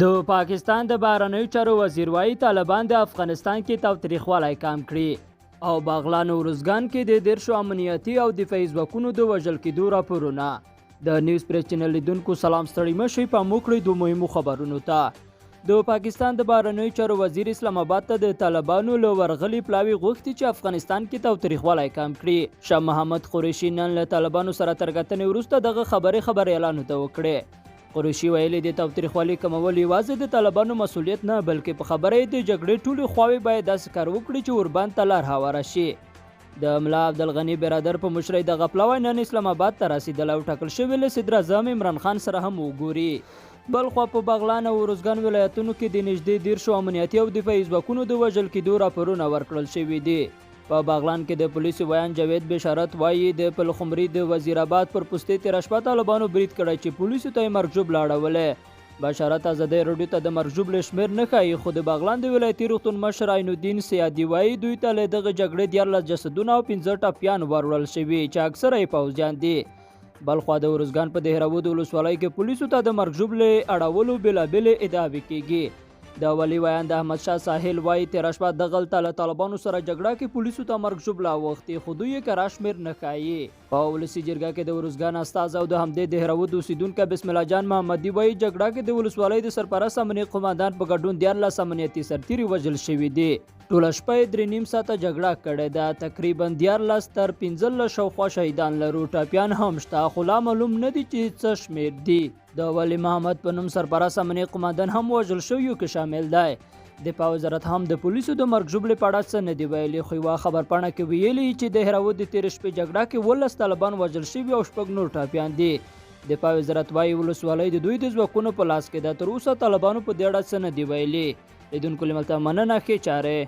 د پاکستان د بهرنیو چارو وزیر وایي، طالبان د افغانستان کې تاوتریخوالی کم کړي. او بغلان ارزګان کې د 30 امنیتي او دفاعي ځواکونو د وژل کېدو راپورونه. د نیوز پریس چینل لیدونکو سلام، ستړي مه شئ، پام وکړئ دوه مهمو خبرونو ته. د پاکستان د بهرنیو چارو وزیر اسلام آباد ته د طالبانو له ورغلي پلاوي غوښتي چې افغانستان کې تاوتریخوالی کم کړي. شاه محمد قریشي نن له طالبانو سره تر کتنې وروسته دغه خبرې خبریالانو ته وکړې. قریشي ویلي، د تاوتریخوالي کمول یوازې د طالبانو مسوولیت نه، بلکې په خبره یې د جګړې ټولې خواوې باید داسې کار وکړي چې اوربند ته لار هواره شي. د ملا عبدالغني برادر په مشرۍ دغه پلاوی نن اسلام آباد ته رسېدلی او ټاکل شوې له صدراعظم عمران خان سره هم وګوري. بلخوا په بغلان او ارزګان ولایتونو کې د نږدې 30 امنیتي او دفاعي ځواکونو د وژل کېدو راپورونه ورکړل شوي دي. په بغلان کې د پولیسو ویاند جاوید بشارت وایي، د پلخمري د وزیر آباد پر پوستې تېره شپه طالبانو برید کړی چې پولیسو ته یې مرګ ژوبله اړولې. بشارت ازادۍ راډیو ته د مرګ ژوبلې شمېر نه ښایي، خو د بغلان د ولایتي روغتون مشر عین الدین سیادي وایي، دوی ته له دغې جګړې 13 جسدونه او 5 ټپیان وروړل شوي چې اکثره یې پوځیان دي. بلخوا د ارزګان په دهراود ولسوالۍ کې پولیسو ته د مرګ ژوبلې اړولو بېلابېلې ادعاوې کېږي. د ولي ویاند احمد شاه ساحل وایي، تېره شپه دغلته له طالبانو سره جګړه کې پولیسو ته مرګ ژوبله اوښتې، خو دوی یې کره شمېر نه ښایي. په ولسي جرګه کې د ارزګان استازی او د همدې دهراود اوسېدونکی بسم الله جان محمدي وایي، جګړه کې د ولسوالۍ د سرپرست امنیې قوماندان په ګډون 13 امنیتي سرتیري وژل شوي دي. ټوله شپه یې 3.5 ساعته جګړه کړې ده، تقریبا 13 تر 15 شاوخوا شهیدان لرو، ټپیان هم شته، خو لا معلوم نه دي چې څه شمېر دي. د ولي محمد په نوم سرپرست امنیې قوماندان هم وژل شویو کې شامل دی. دفاع وزارت هم د پولیسو د مرګ ژوبلې په اړه څه نه دي ویلي، خو یوه خبرپاڼه کې ویلي چې د هراود د تېرې شپې جګړه کې 17 طالبان وژل شوي او 6 نور ټپیان دي. دفاع وزارت وایي، ولسوالۍ د دوی د ځواکونو په لاس کې ده. تر اوسه طالبانو په دې اړه څه نه دي ویلي. لیدونکو له ملتیا مننه، ښې چارې.